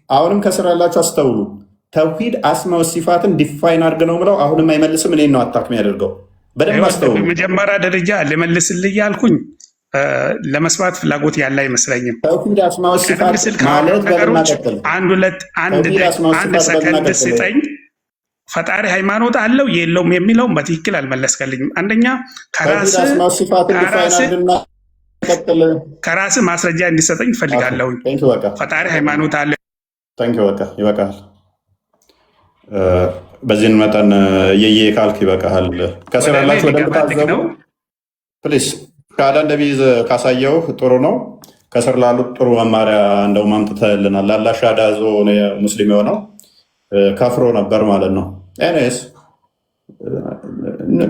አሁንም ከስር ያላችሁ አስተውሉ። ተውሂድ አስማ ወሲፋትን define አድርግ ነው ብለው አሁንም አይመልስም። እኔን ነው attack የሚያደርገው። በደንብ አስተውሉ። በመጀመሪያ ደረጃ ልመልስልህ ያልኩኝ ለመስማት ፍላጎት ያለ አይመስለኝም። ተውሂድ አስማ ቀደም ወሲፋት ሲል ማለት በልና ነገሮች ቀጥል። አንድ ሁለት አንድ ተውሂድ አስማ አንድ ወሲፋት በልና ሰከንድ ቀጥል። ስጠኝ። ፈጣሪ ሃይማኖት አለው የለውም የሚለውም በትክክል አልመለስከልኝም። አንደኛ ተውሂድ ከራስ አስማ ወሲፋትን define ከራስ አድርግና ቀጥል። ከራስ ማስረጃ እንዲሰጠኝ እፈልጋለሁኝ። Thank you፣ በቃ። ፈጣሪ ሃይማኖት አለ Thank you፣ በቃ ይበቃል። በዚህን መጠን እየየ ካልክ ይበቃሃል። ከስር ወደ እኔ ያላችሁ በደንብ ሊገባልክ ታዘቡ ነው። Please። ሻሃዳ እንደሚይዝ ካሳየው ጥሩ ነው። ከስር ላሉት ጥሩ መማሪያ እንደውም አምጥተህልናል። ላላ ሻሃዳ ይዞ ሙስሊም የሆነው ከፍሮ ነበር ማለት ነው። Anyways፣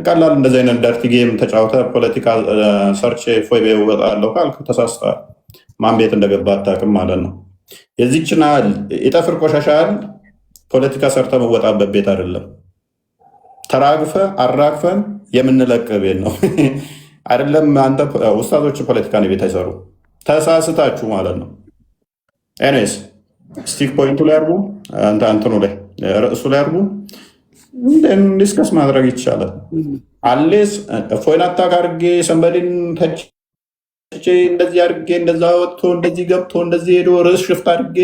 ቀላል እንደዚህ አይነት dirty game ተጫውተ ፖለቲካ ሰርቼ ፎይ እወጣለሁ ካልክ ተሳስተሃል። ማን ቤት እንደገባ አታውቅም ማለት ነው። የዚችን ያህል የጠፍር ቆሻሻ ያህል ፖለቲካ ሰርተ መወጣበት ቤት አይደለም። ተራግፈ አራግፈን የምንለቅ ቤት ነው። አይደለም አንተ ኡስታዞች ፖለቲካ ቤት አይሰሩ፣ ተሳስታችሁ ማለት ነው። Anyways፣ stick point ኡ ላይ አርጉ፣ እንትኑ ላይ ርዕሱ ላይ አርጉ። Discuss ማድረግ ይቻላል። Unless እፎይን attack አድርጌ somebody ን ተችቼ እንደዚህ አድርጌ እንደዛ ወጥቶ እንደዚህ ገብቶ እንደዚህ ሄዶ ርዕስ shift አድርጌ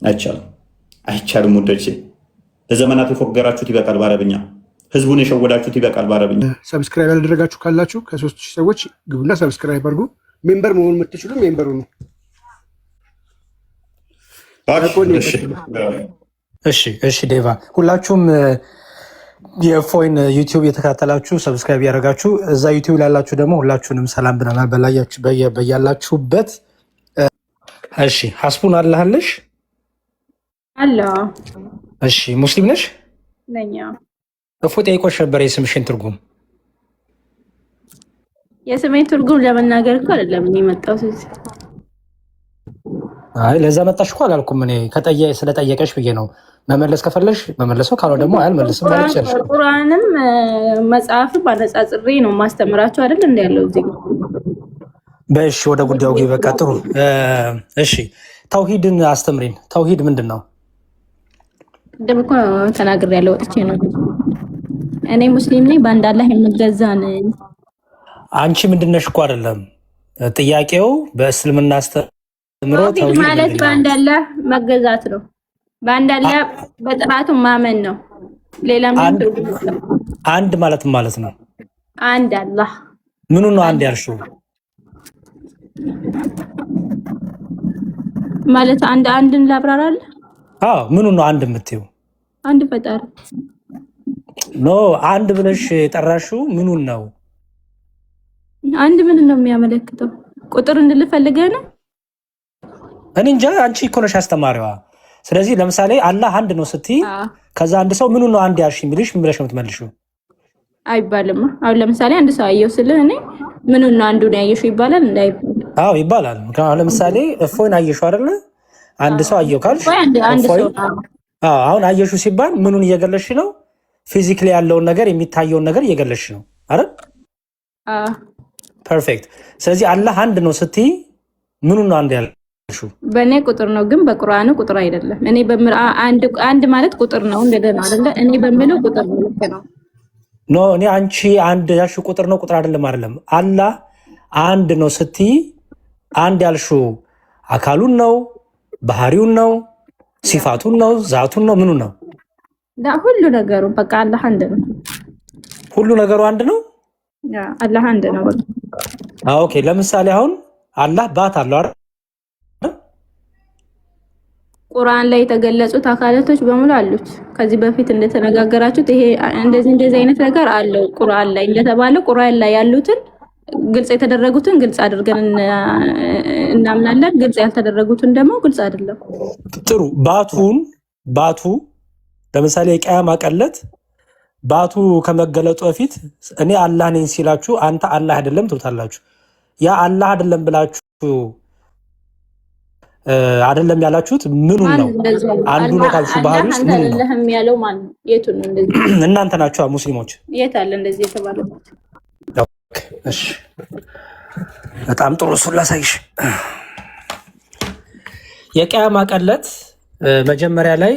አይቻልም፣ አይቻልም። ውዶቼ፣ ለዘመናት የፎገራችሁት ይበቃል። በአረብኛ ህዝቡን የሸወዳችሁት ይበቃል። በአረብኛ Subscribe ያላደረጋችሁ ካላችሁ ከ3000 ሰዎች ግቡና subscribe አድርጉ። Member መሆን የምትችሉ member ሁኑ። ዲያቆን። እሺ ዴቫ፣ ሁላችሁም የእፎይን YouTube እየተከታተላችሁ subscribe እያደረጋችሁ፣ እዛ YouTube ላላችሁ ደግሞ ሁላችሁንም ሰላም ብለናል በያላችሁበት። እሺ፣ ሀስቡን አለሃለሽ? አለ። እሺ፣ ሙስሊም ነሽ? ነኛ። እፎይ ጠይቆሽ ነበር የስምሽን ትርጉም። የስሜን ትርጉም ለመናገር እኮ አይደለም እኔ የመጣሁት እዚህ። አይ፣ ለዛ መጣሽ እኮ አላልኩም። እኔ ስለጠየቀሽ ብዬ ነው። መመለስ ከፈለሽ መመለሰው፣ ካልሆነ ደግሞ አልመልስም ማለት ይችላል። ቁርአንም መጽሐፍም አነጻጽሬ ነው ማስተምራቸው አይደል እንደ ያለው እዚህ ጋር። በእሺ፣ ወደ ጉዳዩ ግቢ። በቃ ጥሩ። እሺ፣ ተውሂድን አስተምሪን። ተውሂድ ምንድን ነው? ቅድም እኮ ተናግሬ ያለው ወጥቼ ነው። እኔ ሙስሊም ነኝ፣ በአንድ አላህ የምገዛ ነኝ። አንቺ ምንድነሽ እኮ አይደለም ጥያቄው። በእስልምና አስተምሮ ተውሂድ ተውሂድ ማለት ምንድን ነው? በአንድ አላህ መገዛት ነው። በአንድ አላህ በጥራቱ ማመን ነው። ሌላ ምንም ትርጉም የለውም። አንድ ማለት ማለት ነው። አንድ አላህ። ምኑ ነው አንድ ያልሽው? ማለት አንድ አንድን ላብራራለህ? አዎ፣ ምኑ ነው አንድ የምትይው? አንድ ፈጣሪ። No፣ አንድ ብለሽ የጠራሽው ምኑን ነው? አንድ ምን ነው የሚያመለክተው? ቁጥር እንድልፈልገህ ነው? እኔ እንጃ፣ አንቺ እኮ ነሽ አስተማሪዋ። ስለዚህ ለምሳሌ አላህ አንድ ነው ስትይ ከዛ አንድ ሰው ምኑ ነው አንድ ያልሽ የሚልሽ ምን ብለሽ ነው የምትመልሺው? አይባልማ። አሁን ለምሳሌ አንድ ሰው አየው ስልህ እኔ ምኑን ነው አንዱን ያየሽው ይባላል? እንዳይባል። አዎ ይባላል። አሁን ለምሳሌ እፎይን አየሽው አይደለ? አንድ ሰው አየው ካልሽ ወይ አንድ እፎይ ሰው። አዎ፣ አሁን አየሽው ሲባል ምኑን እየገለሽ ነው? Physically ያለውን ነገር፣ የሚታየውን ነገር እየገለሽ ነው አይደል? አዎ። Perfect። ስለዚህ አላህ አንድ ነው ስትይ ምኑን ነው አንድ ያልሽው? በእኔ ቁጥር ነው፣ ግን በቁርአኑ ቁጥር አይደለም። እኔ በምር አንድ አንድ ማለት ቁጥር ነው እንደገና አይደለ? እኔ በምለው ቁጥር ነው፣ ልክ ነው። No፣ እኔ አንቺ አንድ ያልሽው ቁጥር ነው ቁጥር አይደለም አይደለም። አላህ አንድ ነው ስትይ አንድ ያልሽው አካሉን ነው፣ ባህሪውን ነው፣ ሲፋቱን ነው፣ ዛቱን ነው፣ ምኑን ነው? ሁሉ ነገሩ በቃ አላህ አንድ ነው። ሁሉ ነገሩ አንድ ነው። Yeah፣ አላህ አንድ ነው በቃ። Okay። ለምሳሌ አሁን አላህ ባት አለው አይደል? ቁርአን ላይ የተገለጹት አካላቶች በሙሉ አሉት። ከዚህ በፊት እንደተነጋገራችሁት ይሄ እንደዚህ እንደዚህ አይነት ነገር አለው ቁርአን ላይ እንደተባለው ቁርአን ላይ ያሉትን ግልጽ የተደረጉትን ግልጽ አድርገን እናምናለን። ግልጽ ያልተደረጉትን ደግሞ ግልጽ አይደለም። ጥሩ፣ ባቱን ባቱ ለምሳሌ የቅያማ ቀን ዕለት ባቱ ከመገለጡ በፊት እኔ አላህ ነኝ ሲላችሁ አንተ አላህ አይደለም ትሉታላችሁ። ያ አላህ አይደለም ብላችሁ አይደለም ያላችሁት ምኑን ማን ነው? እንደዚህ ያለው? አንዱ ነው አላህ ካልሽው ባህሪ አላህ ውስጥ አንተ ምኑን ነው? አይደለህም ያለው ማን ነው? የቱን ነው እንደዚህ? እናንተ ናችሁ ሙስሊሞች። የት አለ እንደዚህ የተባለበት? እሺ። በጣም ጥሩ። እሱን ላሳይሽ። የቅያማ ቀን ዕለት መጀመሪያ ላይ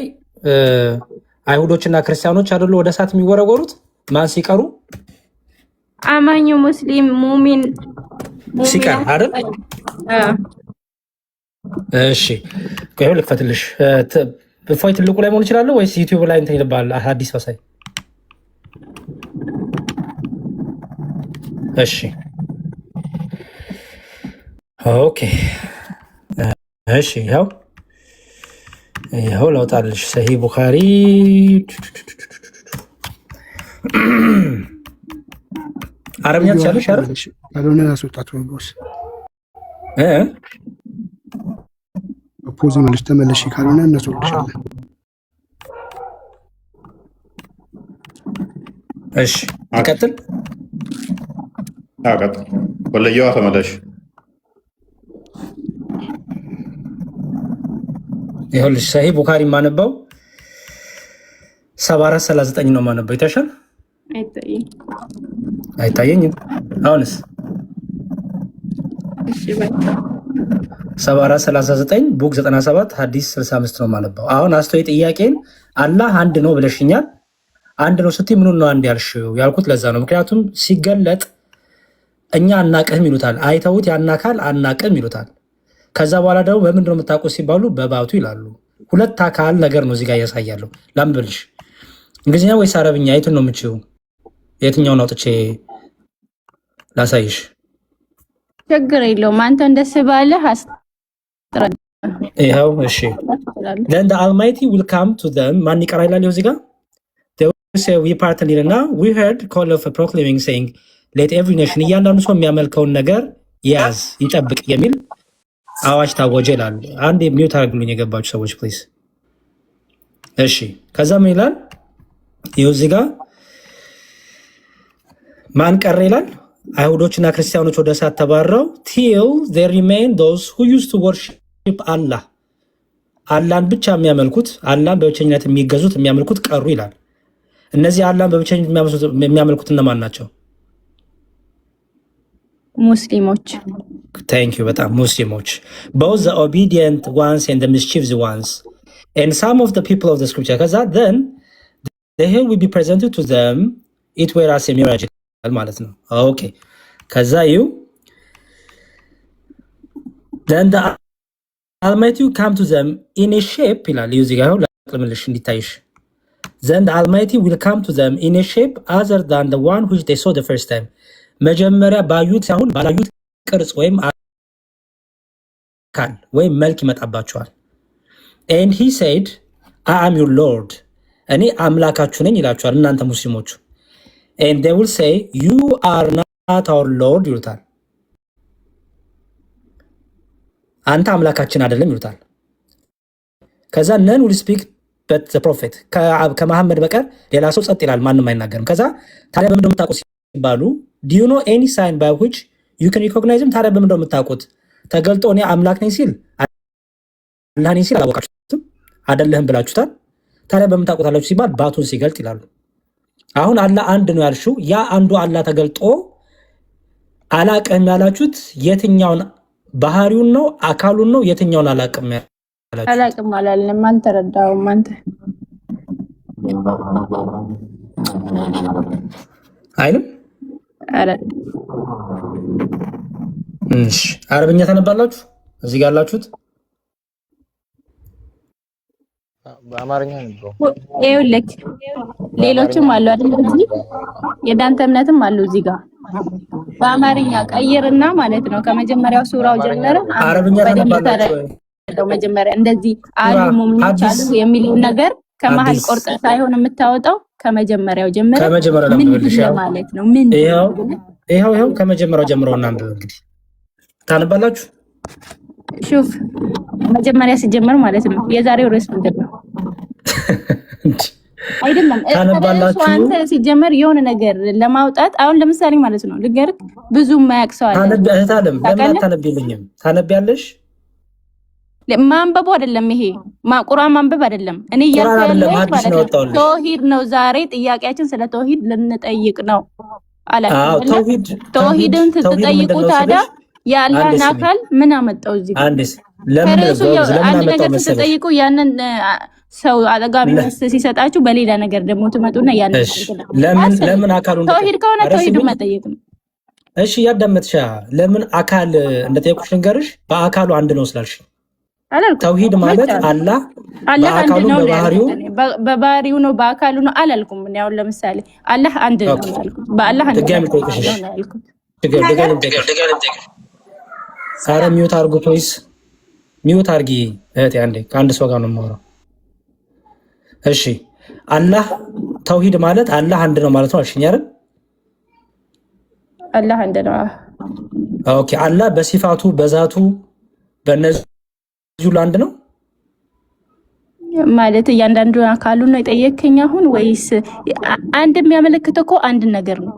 አይሁዶችና ክርስቲያኖች አይደሉ ወደ እሳት የሚወረወሩት? ማን ሲቀሩ? አማኙ ሙስሊም ሙሚን። ሲቀር አይደል? እሺ ቆይ ልክፈትልሽ። እፎይ ትልቁ ላይ መሆን ይችላል ወይስ ዩቲዩብ ላይ እንትን ይልባል? አዲስ አሳይ። እሺ okay እሺ፣ ይኸው ይኸው ላውጣልሽ። ሰሂ ቡኻሪ አረብኛ ትችላለሽ አይደል? ካልሆነ አስወጣት ወይ boss pause መልሽ ተመለሽ፣ ካልሆነ እናስወልሻለን። እሺ ይቀጥል። ቀጥል። ወለየዋ ተመለሽ። ይኸውልሽ ሰሂ ቡኻሪ የማነበው 7439 ነው የማነበው። ይታሻል? አይታየኝም። አሁንስ 7439 book 97 ሐዲስ 65 ነው የማነበው። አሁን አስተዋይ ጥያቄን አላህ አንድ ነው ብለሽኛል። አንድ ነው ስትይ ምኑን ነው አንድ ያልሽው ያልኩት ለዛ ነው። ምክንያቱም ሲገለጥ እኛ አናቅህም ይሉታል። አይተውት ያን አካል አናቅህም ይሉታል። ከዛ በኋላ ደግሞ በምንድን ነው የምታውቁት ሲባሉ በባቱ ይላሉ። ሁለት አካል ነገር ነው እዚጋ እያሳያለሁ። ላንብብልሽ። እንግሊዝኛ ወይስ አረብኛ? የቱን ነው የምችይው? የትኛውን አውጥቼ ላሳይሽ? ችግር የለውም። አንተ እንደስ ባለህ አስረዳ። ይኸው እሺ። Then the Almighty will come to them። ማን ይቀራ ይላል? ይኸው እዚህ ጋር they will say we pardon ይልና we heard call of a proclaiming saying let every nation እያንዳንዱ ሰው የሚያመልከውን ነገር ያዝ ይጠብቅ የሚል አዋጅ ታወጀ ይላል። አንድ mute አድርግሉኝ የገባችሁ ሰዎች please። እሺ ከዛ ምን ይላል? ይኸው እዚህ ጋር ማን ቀረ ይላል? አይሁዶችና ክርስቲያኖች ወደ እሳት ተባረው till there remain those who used to worship አላህ፣ አላህን ብቻ የሚያመልኩት፣ አላህን በብቸኝነት የሚገዙት፣ የሚያመልኩት ቀሩ ይላል። እነዚህ አላህን በብቸኝነት የሚያመልኩት እነማን ናቸው? ሙስሊሞች። Thank you በጣም። ሙስሊሞች፣ both the obedient ones and the mischievous ones and some of the people of the scripture። ከዛ then the hell will be presented to them it were as a mirage ማለት ነው። Okay ከዛ you then the Almighty will come to them in a shape ይላል። ይኸው እዚህ ጋር ይኸው ላቅልምልሽ እንዲታይሽ። Then the Almighty will come to them in a shape other than the one which they saw the first time። መጀመሪያ ባዩት ሳይሆን ባላዩት ቅርጽ ወይም አካል ወይም መልክ ይመጣባቸዋል። And he said, I am your Lord፣ እኔ አምላካችሁ ነኝ ይላችኋል እናንተ ሙስሊሞቹ። And they will say, you are not our Lord ይሉታል። አንተ አምላካችን አይደለም ይሉታል። ከዛ none will speak but the prophet፣ ከመሐመድ በቀር ሌላ ሰው ጸጥ ይላል፣ ማንም አይናገርም። ከዛ ታዲያ በምንድን ነው የምታውቁት ሲባሉ do you know any sign by which you can recognize him? ታዲያ በምንድን ነው የምታውቁት? ተገልጦ እኔ አምላክ ነኝ ሲል፣ አላህ ነኝ ሲል አላወቃችሁትም፣ አይደለህም ብላችሁታል። ታዲያ በምን ታውቁታላችሁ ሲባል ባቱን ሲገልጥ ይላሉ። አሁን አላህ አንድ ነው ያልሽው፣ ያ አንዱ አላህ ተገልጦ አላቅህም ያላችሁት የትኛውን ባህሪውን ነው? አካሉን ነው? የትኛውን አላቅም ያላችሁት? አላቅም አላልንም። አልተረዳውም አንተ። አይልም። ኧረ። እሺ አረብኛ ታነባላችሁ? እዚህ ጋር ያላችሁት? በአማርኛ ነው። ይኸውልህ ሌሎችም አሉ አይደል? እዚህ የዳንተ እምነትም አሉ እዚህ ጋር። በአማርኛ ቀይርና ማለት ነው ከመጀመሪያው ሱራው ጀመረ አረብኛ በደንብ ታነባላችሁ ወይ? ተረዳው። መጀመሪያ እንደዚህ አሉ ሱራ ሙሚኖች ሐዲስ አሉ የሚለውን ነገር ከመሀል ሐዲስ ቆርጠ ሳይሆን የምታወጣው ከመጀመሪያው ጀምረ ከመጀመሪያው ምንድን ላንብብልሽ። ያው ለማለት ነው ምንድን ይኸው ነው ብለህ ይኸው ይኸው ከመጀመሪያው ጀምሮ እናንብብ። እንግዲህ ታነባላችሁ? شوف መጀመሪያ ሲጀመር ማለት ነው የዛሬው ርዕስ ምንድን ነው? አይደለም ከርዕሱ ታነባላችሁ? አንተ ሲጀመር የሆነ ነገር ለማውጣት አሁን ለምሳሌ ማለት ነው ልንገርህ፣ ብዙ የማያውቅ ሰው አለ። ታነቢ እህት አለም ለምን ታውቃለህ? አታነቢልኝም? ታነቢያለሽ? ማንበቡ አይደለም ይሄ ቁርአን ማንበብ አይደለም። እኔ እያልኩ ቁርአን አይደለም ያለሁት ሐዲስ ማለት ነው ነው ያወጣሁልሽ። ተውሂድ ነው። ዛሬ ጥያቄያችን ስለ ተውሂድ ልንጠይቅ ነው አላችሁ አዎ አይደለ? ተውሂድ ተውሂድ ተውሂድን ተውሂድ ስትጠይቁ ምንድን ነው ታዲያ ስልሽ የአላህን አንዴ ስሚ፣ አካል ምን አመጣው እዚህ ጋር? አንዴ ለምን ከርዕሱ ጎበዝ፣ ለምን አንድ አመጣው ነገር መሰለሽ? ስትጠይቁ ያንን ሰው አጠጋቢ መልስ ሲሰጣችሁ በሌላ ነገር ደግሞ ትመጡና ያንን እሺ ለምን ለምን አካሉ ተውሂድ ከሆነ ኧረ ተውሂዱ ስሚኝ። መጠየቅ ነው። እሺ እያዳመጥሻ፣ ለምን አካል እንደጠየቁሽ ልንገርሽ። በአካሉ አንድ ነው ስላልሽ አላልኩም። ተውሂድ ማለት መች አልኩ? አላህ አላህ አንድ በአካሉ ነው ነው በባህሪው ያልኩት እኔ። በባህሪው ነው በአካሉ ነው አላልኩም። እኔ አሁን ለምሳሌ አላህ አንድ ነው ያልኩት፣ በአላህ አንድ ድጋሚ ልጠይቅሽ። እሺ ነው ያልኩት። ድጋሚ ልጠይቅሽ። ኧረ mute አድርጉ please፣ mute አድርጊ እህቴ። አንዴ ከአንድ ሰው ጋር ነው የማወራው። እሺ አላህ ተውሂድ ማለት አላህ አንድ ነው ማለት ነው አልሽኝ አይደል? አላህ አንድ ነው። Okay፣ አላህ በሲፋቱ በዛቱ በእነዚህ ሁሉ አንድ ነው። ማለት እያንዳንዱ አካሉን ነው የጠየቅከኝ አሁን ወይስ አንድ የሚያመለክተው እኮ አንድ ነገር ነው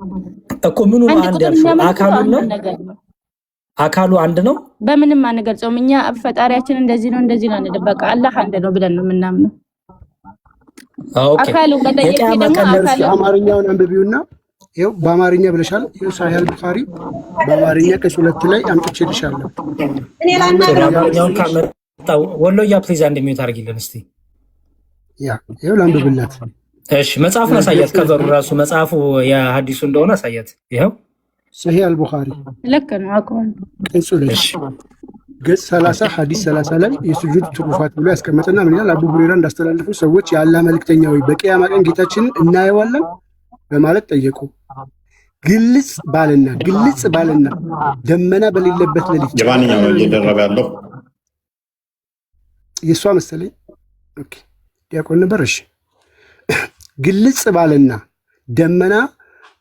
እኮ ምኑ ነው አንድ አንድ ቁጥር ያልሽው? የሚያመለክተው አካሉን አንድ ነው ነገር ነው። አካሉ አንድ ነው። በምንም አንገልጸውም። እኛ ፈጣሪያችን እንደዚህ ነው እንደዚህ ነው አንልም። በቃ አላህ አንድ ነው ብለን ነው የምናምነው። Okay አካሉን ከጠየቅከኝ የቂያማ ደግሞ ቀን እስኪ አካሉ አማርኛውን አንብቢውና ይኸው በአማርኛ ብለሻል። ይኸው ሳሂህ አል ቡኻሪ በአማርኛ ቅጽ 2 ላይ አምጥቼልሻለሁ። እኔ ላናግረው። አማርኛውን ካመጣ ወሎያ please አንድ mute አድርጊልን እስቲ። Yeah፣ ይኸው ላንብብላት። እሺ መጽሐፉን አሳያት። Cover ኡ ራሱ መጽሐፉ የሀዲሱ እንደሆነ አሳያት። ይኸው ሰሂህ አልቡኻሪ ልክ ነው አውቀዋለሁ። ቅጽ 2 እሺ ገጽ 30 ሐዲስ 30 ላይ የሱጁድ ትሩፋት ብሎ ያስቀመጠና ምን ይላል? አቡ ሁሬራ እንዳስተላለፉ ሰዎች የአላህ መልእክተኛ ሆይ፣ በቅያማ ቀን ጌታችንን እናየዋለን በማለት ጠየቁ። ግልጽ ባለና ደመና በሌለበት ሌሊት የማንኛው ነው እየደረበ ያለው? የእሷ መሰለኝ። Okay፣ ዲያቆን ነበር። እሺ፣ ግልጽ ባለና ደመና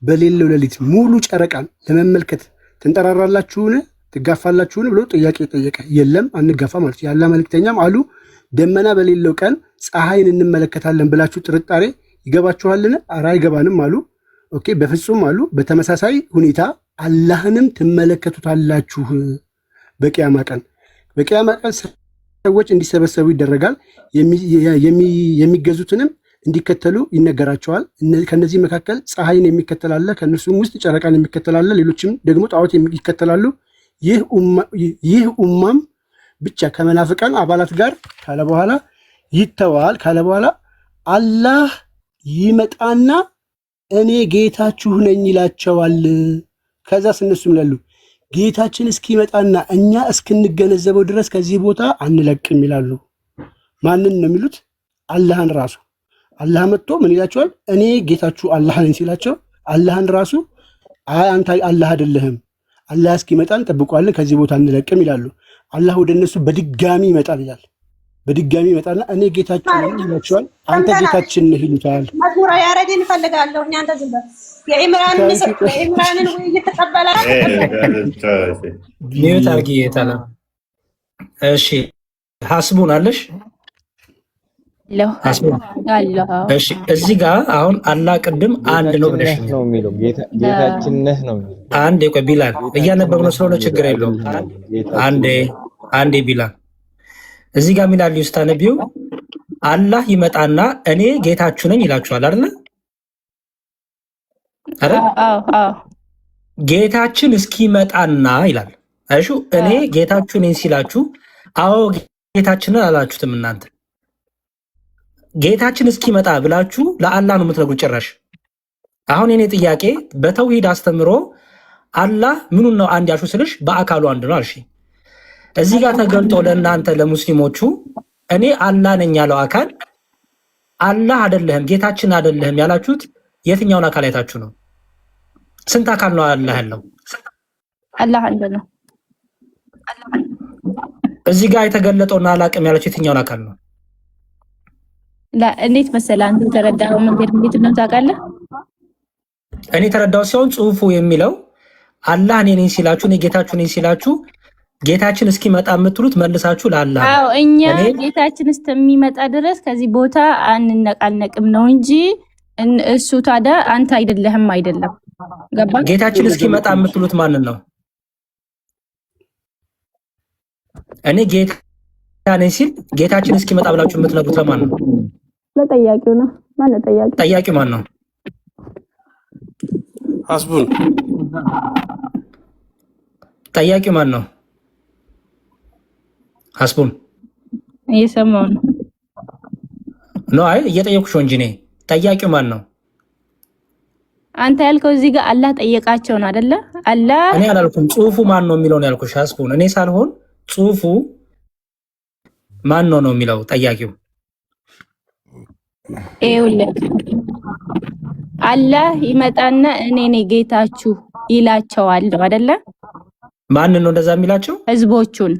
በሌለው ሌሊት ሙሉ ጨረቃን ለመመልከት ትንጠራራላችሁን? ትጋፋላችሁን? ብሎ ጥያቄ ጠየቀ። የለም፣ አንጋፋ ማለት። የአላህ መልእክተኛም አሉ፣ ደመና በሌለው ቀን ፀሐይን እንመለከታለን ብላችሁ ጥርጣሬ ይገባችኋልን? ኧረ አይገባንም አሉ። Okay፣ በፍጹም አሉ። በተመሳሳይ ሁኔታ አላህንም ትመለከቱታላችሁ በቅያማ ቀን። በቅያማ ቀን ሰዎች እንዲሰበሰቡ ይደረጋል። የሚገዙትንም እንዲከተሉ ይነገራቸዋል። ከነዚህ መካከል ፀሐይን የሚከተል አለ፣ ከእነርሱም ውስጥ ጨረቃን የሚከተል አለ፣ ሌሎችም ደግሞ ጣዖት ይከተላሉ። ይህ ኡማም ብቻ ከመናፍቃን አባላት ጋር ካለ በኋላ ይተዋል ካለ በኋላ አላህ ይመጣና እኔ ጌታችሁ ነኝ ይላቸዋል። ከዛ እነሱም ይላሉ ጌታችን እስኪመጣና እኛ እስክንገነዘበው ድረስ ከዚህ ቦታ አንለቅም ይላሉ። ማንን ነው የሚሉት? አላህን ራሱ። አላህ መጥቶ ምን ይላቸዋል? እኔ ጌታችሁ አላህ ነኝ ሲላቸው አላህን ራሱ አይ፣ አንተ አላህ አይደለህም፣ አላህ እስኪመጣ እንጠብቀዋለን፣ ከዚህ ቦታ አንለቅም ይላሉ። አላህ ወደ እነሱ በድጋሚ ይመጣል ይላል። በድጋሚ ይመጣልና እኔ ጌታችሁ ነኝ ይላቸዋል። አንተ ጌታችን ነህ ይሉታል። መዝሙረ ያሬድን እፈልጋለሁ። እኛ አንተ ዝም በል። የኢምራንን ውይይት ትቀበላለህ? Mute አድርጊ ታላ። እሺ ሀስቡን አለሽ? አለሁ። ሀስቡን። አለሁ። እሺ እዚህ ጋር አሁን አላህ ቅድም አንድ ነው ጌታችን ነህ ብለሽኛል። ነው የሚለው። ጌታችን ነህ ነው የሚለው። አንዴ ቆይ ቢላል፣ እያነበብነው ስለሆነ ችግር የለውም። ጌታችን አንዴ አንዴ ቢላል፣ እዚህ ጋር ሚላል ስታነቢው አላህ ይመጣና እኔ ጌታችሁ ነኝ ይላችኋል አይደለ? አይደል? አዎ። ጌታችን እስኪመጣና ይላል። እሺ እኔ ጌታችሁ ነኝ ሲላችሁ አዎ ጌታችንን አላችሁትም እናንተ። ጌታችን እስኪመጣ ብላችሁ ለአላህ ነው የምትነግሩት ጭራሽ። አሁን የኔ ጥያቄ በተውሂድ አስተምሮ አላህ ምኑን ነው አንድ ያልሽው ስልሽ በአካሉ አንድ ነው አልሽ። እዚህ ጋር ተገልጦ ለእናንተ ለሙስሊሞቹ እኔ አላህ ነኝ ያለው አካል አላህ አይደለህም ጌታችን አይደለህም ያላችሁት የትኛውን አካል አይታችሁ ነው? ስንት አካል ነው አላህ ያለው? አላህ አንድ ነው። እዚህ ጋር የተገለጠውና አላቅም ያለችው የትኛውን አካል ነው? እንዴት መሰለህ፣ አንተ የተረዳኸው መንገድ እንዴት ነው ታውቃለህ? እኔ የተረዳው ሲሆን ጽሁፉ የሚለው አላህ እኔ ነኝ ሲላችሁ፣ እኔ ጌታችሁ ነኝ ሲላችሁ ጌታችን እስኪመጣ የምትሉት መልሳችሁ ለአላህ ነው። አዎ፣ እኛ እኔ ጌታችን እስከሚመጣ ድረስ ከዚህ ቦታ አንነቃነቅም ነው እንጂ እሱ ታዲያ አንተ አይደለህም አይደለም። ገባ? ጌታችን እስኪመጣ የምትሉት ማንን ነው? እኔ ጌታ ነኝ ሲል ጌታችን እስኪመጣ ብላችሁ የምትነግሩት ለማን ነው? ለጠያቂው ነው። ማነው ጠያቂው? ጠያቂው ማን ነው? ሀስቡን። ጠያቂው ማን ነው? ሀስቡን። እየሰማው ነው። No፣ አይ፣ እየጠየኩሽ ነው እንጂ እኔ። ጠያቂው ማን ነው? አንተ ያልከው እዚህ ጋር አላህ ጠየቃቸው ነው አይደለ? አላህ እኔ አላልኩም። ጽሁፉ ማን ነው የሚለው ነው ያልኩሽ። ሀስቡን፣ እኔ ሳልሆን ጽሁፉ ማን ነው ነው የሚለው ጠያቂው። ይኸውልህ፣ አላህ ይመጣና እኔ ነኝ ጌታችሁ ይላቸዋል አይደለ? ማንን ነው እንደዛ የሚላቸው? ህዝቦቹን።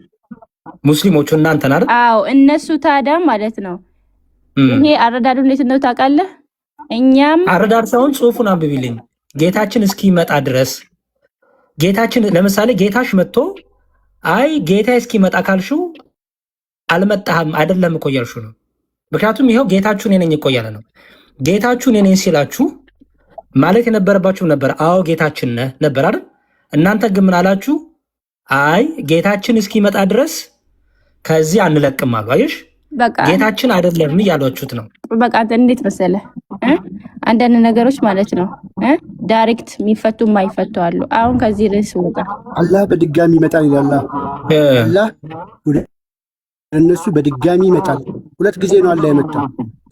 ሙስሊሞቹ እናንተን አይደል? አዎ፣ እነሱ ታዲያ ማለት ነው። ይሄ አረዳዱ እንዴት ነው ታውቃለህ? እኛም አረዳድ ሳይሆን ጽሁፉን አንብቢልኝ። ጌታችን እስኪመጣ ድረስ፣ ጌታችን ለምሳሌ ጌታሽ መጥቶ አይ ጌታ እስኪመጣ ካልሽው አልመጣህም አይደለም እኮ እያልሹ ነው። ምክንያቱም ይኸው ጌታችሁ እኔ ነኝ እኮ እያለ ነው። ጌታችሁ እኔ ነኝ ሲላችሁ ማለት የነበረባችሁ ነበር፣ አዎ ጌታችን ነህ ነበር አይደል? እናንተ ግን ምን አላችሁ? አይ ጌታችን እስኪመጣ ድረስ ከዚህ አንለቅም አሉ። አየሽ፣ በቃ ጌታችን አይደለም እያሏችሁት ነው። በቃ አንተ እንዴት መሰለህ እ አንዳንድ ነገሮች ማለት ነው direct የሚፈቱ የማይፈቱ አሉ። አሁን ከዚህ ርዕስ ውጣ። አላህ በድጋሚ ይመጣል ይላል። አላህ ወደ እነሱ በድጋሚ ይመጣል። ሁለት ጊዜ ነው አላህ የመጣው።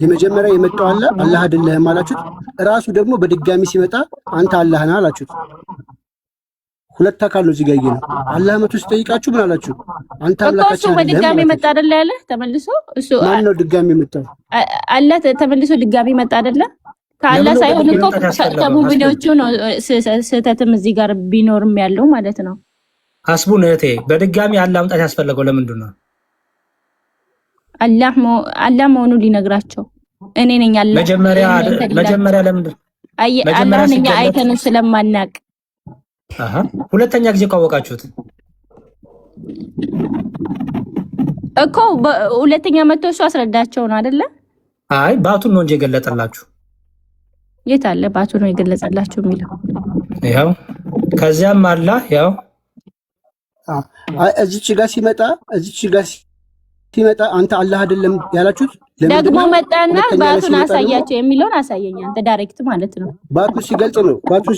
የመጀመሪያ የመጣው አላህ አላህ አይደለህም አላችሁት። እራሱ ደግሞ በድጋሚ ሲመጣ አንተ አላህ ነህ አላችሁት። ሁለት አካል ነው እዚህ ጋር ነው። አላህ መቶ ሲጠይቃችሁ ምን አላችሁ? አንተ እኮ እሱ አምላካችን አይደለህም በድጋሚ አላችሁት። መጣ አይደለ ያለ ተመልሶ እሱ። ማን ነው ድጋሚ የመጣው? አላህ ተመልሶ ድጋሚ መጣ አይደለ? ከአላህ ለምን ሳይሆን እኮ መምጣት ያስፈለገው? ከሙእሚኖቹ ነው ስህተትም እዚህ ጋር ቢኖርም ያለው ማለት ነው። ሀስቡን እህቴ፣ በድጋሚ አላህ መምጣት ያስፈለገው ለምንድን ነው? አላህ መሆኑን ሊነግራቸው፣ እኔ ነኝ አላህ መጀመሪያ እናንተ ሊላቸው። መጀመሪያ ለምንድን መጀመሪያ አላህን እኛ ሲገለጥ አይተነው ስለማናቅ። አሃ፣ ሁለተኛ ጊዜ እኮ አወቃችሁት። እኮ ሁለተኛ መጥቶ እሱ አስረዳቸው ነው አይደለ? አይ፣ ባቱን ነው እንጂ የገለጠላችሁ። የት አለ ባቱ ነው የገለጸላችሁ የሚለው? ይኸው ከዚያም አላህ ያው እዚች ጋር ሲመጣ አንተ አላህ አይደለም ያላችሁት ለምንድን ደግሞ ነው? መጣና ሁለተኛ ላይ ባቱን ሲመጣ ደግሞ አሳያቸው የሚለውን አሳየኝ አንተ direct ማለት ነው። ባቱ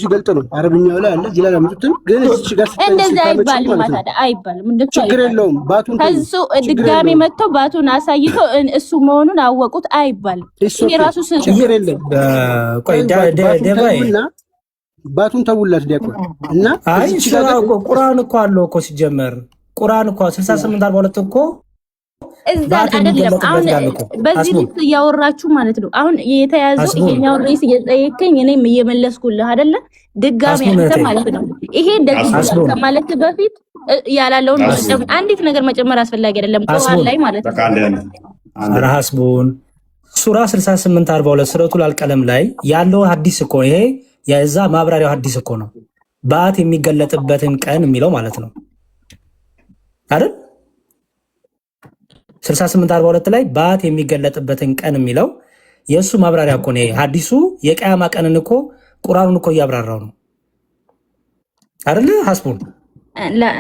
ሲገልጥ ነው። አረብኛው ላይ አለ፣ እዚህ ላይ አላመጡትም። ግን እዚች ጋር እንደዚህ ስታመጪው አይባልም ማለት ነው። ታዲያ አይባልም፣ እንደሱ ችግር አይባልም። የለውም። ባቱን ተይው፣ ከሱ ችግር ድጋሚ የለውም። መጥቶ ባቱን አሳይቶ እሱ መሆኑን አወቁት አይባልም። It's ይሄ okay፣ ራሱ ስህተት። ችግር የለም። ቆይ ባቱን ደባይ ተውና ባቱን ተውላት ዲያቆን እና አይ እዚች ስራ ጋር ግን እኮ ቁርአን እኮ አለው እኮ። ሲጀመር ቁርአን እኮ 68 42 እኮ እዛ ባት አይደለም የሚገለጥበት አሁን ጋር እኮ በዚህ ሀስቡን ርዕስ እያወራችሁ ማለት ነው። አሁን የተያዘው ሀስቡን ይሄኛውን ርዕስ እየጠየከኝ እኔም እየመለስኩልህ አይደለ? ድጋሚ ሀስቡን አንተ እህቴ ማለት ነው ይሄ እንደዚህ ብሏል ሀስቡን ከማለት በፊት ያላለውን ሀስቡን አንዲት ነገር መጨመር አስፈላጊ አይደለም። ቁርአን ሀስቡን ላይ ማለት በቃ ነው። አንዴ አንዴ አንዴ። ኧረ ሀስቡን፣ ሱራ 68 42 ሱረቱል አልቀለም ላይ ያለው ሀዲስ እኮ ይሄ የዛ ማብራሪያው ሀዲስ እኮ ነው። ባት የሚገለጥበትን ቀን የሚለው ማለት ነው አይደል? 68 42 ላይ ባት የሚገለጥበትን ቀን የሚለው የእሱ ማብራሪያ እኮ ነው። ይሄ ሀዲሱ የቅያማ ቀንን እኮ ቁርአኑን እኮ እያብራራው ነው አይደል? ሀስቡን።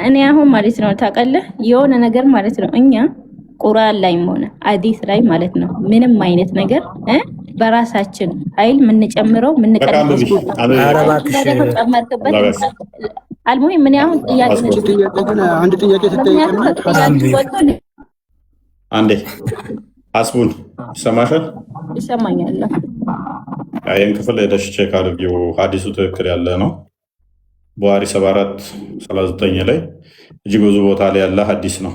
እኔ አሁን ማለት ነው ታውቃለህ፣ የሆነ ነገር ማለት ነው እኛ ቁርአን ላይም ሆነ ሐዲስ ላይ ማለት ነው ምንም አይነት ነገር በራሳችን ኃይል የምንጨምረው በቃ የምንቀንሰው አንብቢ አንብቢ። ኧረ እባክሽ። ደግሞ ጨመርክበት። አላህ አልሙሂም እኔ አሁን ጥያቄ ሀስቡን እቺ ጥያቄ ግን አንድ ጥያቄ ምክንያቱም ትጠይቅና ከጥያቄ አንብቢ። ወጥቶ አንዴ ሀስቡን፣ ይሰማሻል? ይሰማኛል። ይህን ክፍል ሄደሽ check አድርጊው። ሀዲሱ ትክክል ያለ ነው። ቡሃሪ 74 39 ላይ እጅግ ብዙ ቦታ ላይ ያለ ሀዲስ ነው።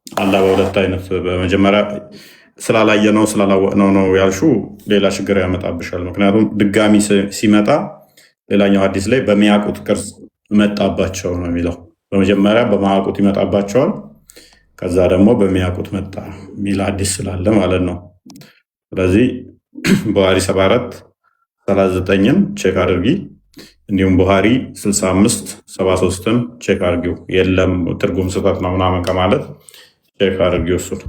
አላህ በሁለት አይነት፣ በመጀመሪያ ስላላየነው ስላላወቅነው ነው ያልሽው ሌላ ችግር ያመጣብሻል። ምክንያቱም ድጋሚ ሲመጣ ሌላኛው ሀዲስ ላይ በሚያውቁት ቅርጽ መጣባቸው ነው የሚለው። በመጀመሪያ በማያውቁት ይመጣባቸዋል፣ ከዛ ደግሞ በሚያውቁት መጣ የሚል ሀዲስ ስላለ ማለት ነው። ስለዚህ ቡሃሪ 74 39ን check አድርጊ። እንዲሁም ቡሃሪ 65 73ን check አድርጊው። የለም ትርጉም ስህተት ነው ምናምን ከማለት check አድርጊው እሱን።